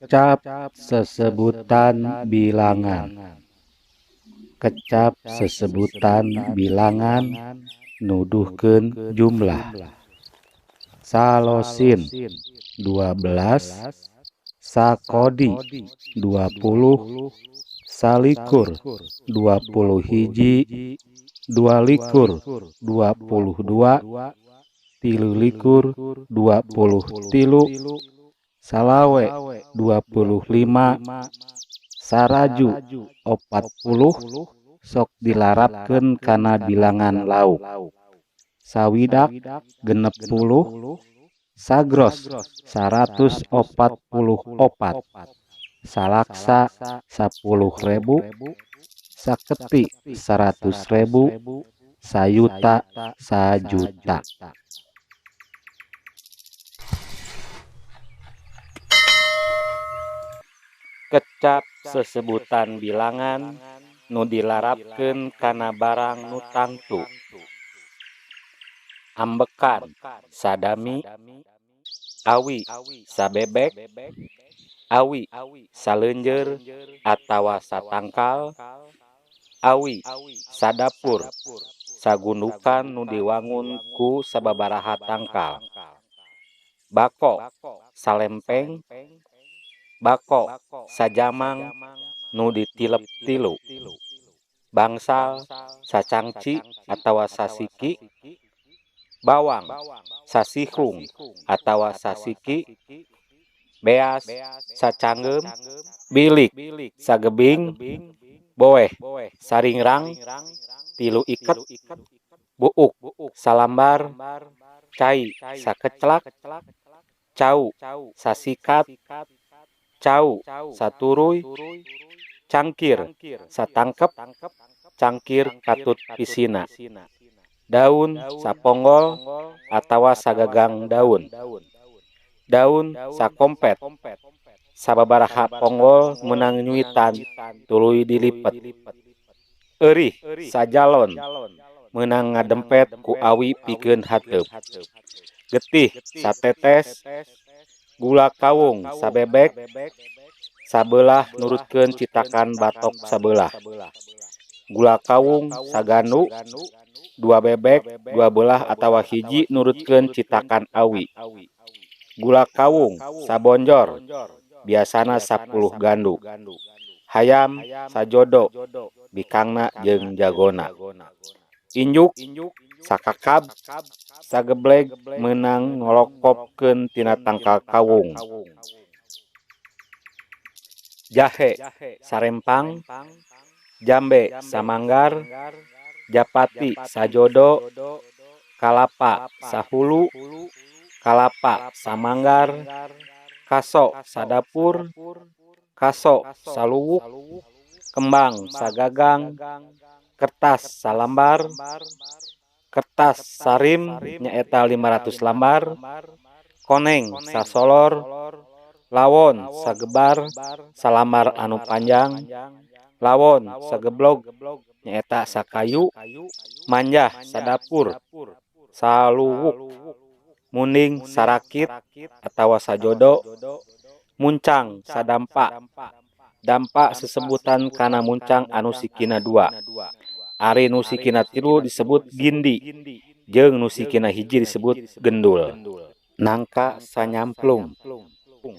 Kecap sesebutan bilangan. Kecap sesebutan bilangan nuduhkeun jumlah. Salosin 12, sakodi 20, salikur 21, 22, 23, 23, salawe 25, saraju 40 sok dilarapkeun kana bilangan lauk. Sawidak 60, sagros 144, salaksa 10.000, saketi 100.000, sayuta 1 juta. Kecap sesebutan bilangan nu dilarapkeun kana barang nu tangtu. Ambekan sadami, awi sabebek, awi saleunjeur atawa satangkal, awi sadapur sagundukan nu diwangun ku sababaraha tangkal. Bako salempeng, bako sajamang nu ditilep tilu. Bangsal sacangci atawa sasiki, bawang sasihung atawa sasiki, beas sacanggeum, bilik sagebing, boeh saringrang, tilu iket, buuk salambar, cai sakeclak, cau sasikat, cau saturuy, cangkir satangkep, cangkir katut isina. Daun saponggol atawa sagagang daun. Daun sakompet sababaraha ponggol meunang nyuitan tuluy dilipet. Eurih sajalon meunang ngadempet ku awi pikeun hateup. Getih satetes, gula kawung sabebek, sabelah nurutkeun citakan batok sabelah. Gula kawung sagandu, dua bebek, dua belah atawa hiji nurutkeun citakan awi. Gula kawung sabonjor, biasana 10 gandu. Hayam sajodo, bikangna jeung jagona. Injuk sakakab, sagebleg meunang ngolokopkeun tina tangkal kawung. Jahe sarempang, jambe samanggar, japati sajodo, kalapa sahulu, kalapa samanggar, kaso sadapur, kaso saluwuk, kembang sagagang, kertas salambar, kertas sarim nyaeta 500 lambar, koneng sasolor, lawon sagebar salambar anu panjang, lawon sageblog nyaeta sakayu, manjah sadapur, saluwuk, munding sarakit atawa sajodo, muncang sadampa, dampa sesebutan kana muncang anu sikina dua. Ari nu sikina tilu disebut gindi, jeung nu sikina hiji disebut gendul. Nangka sanyamplung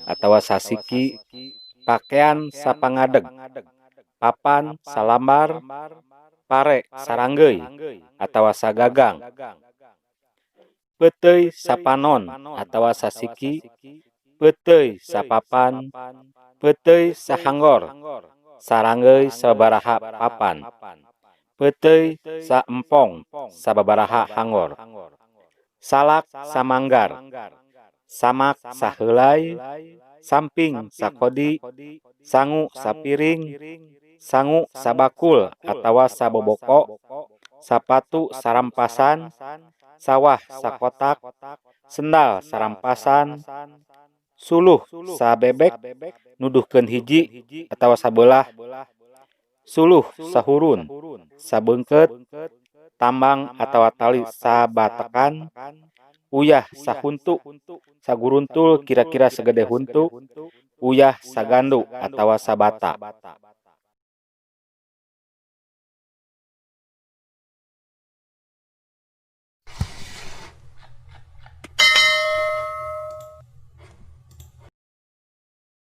atawa sasiki, pakean sapangadeg, papan salambar, pare saranggeuy atawa sagagang, peuteuy sapanon atawa sasiki, peuteuy sapapan, peuteuy sahanggor, saranggeuy sababaraha papan, peuteuy saempong sababaraha hanggor, salak samanggar, samak saheulay, samping sakodi, sangu sapiring, sangu sabakul atawa saboboko, sapatu sarampasan, sawah sakotak, sendal sarampasan, suluh sabebek nuduhkeun hiji atawa sabelah, suluh sahurun, sabeungkeut, tambang atawa tali sabatekan, uyah sahuntu, saguruntul kira-kira sagede huntu. Uyah sagandu atawa sabata.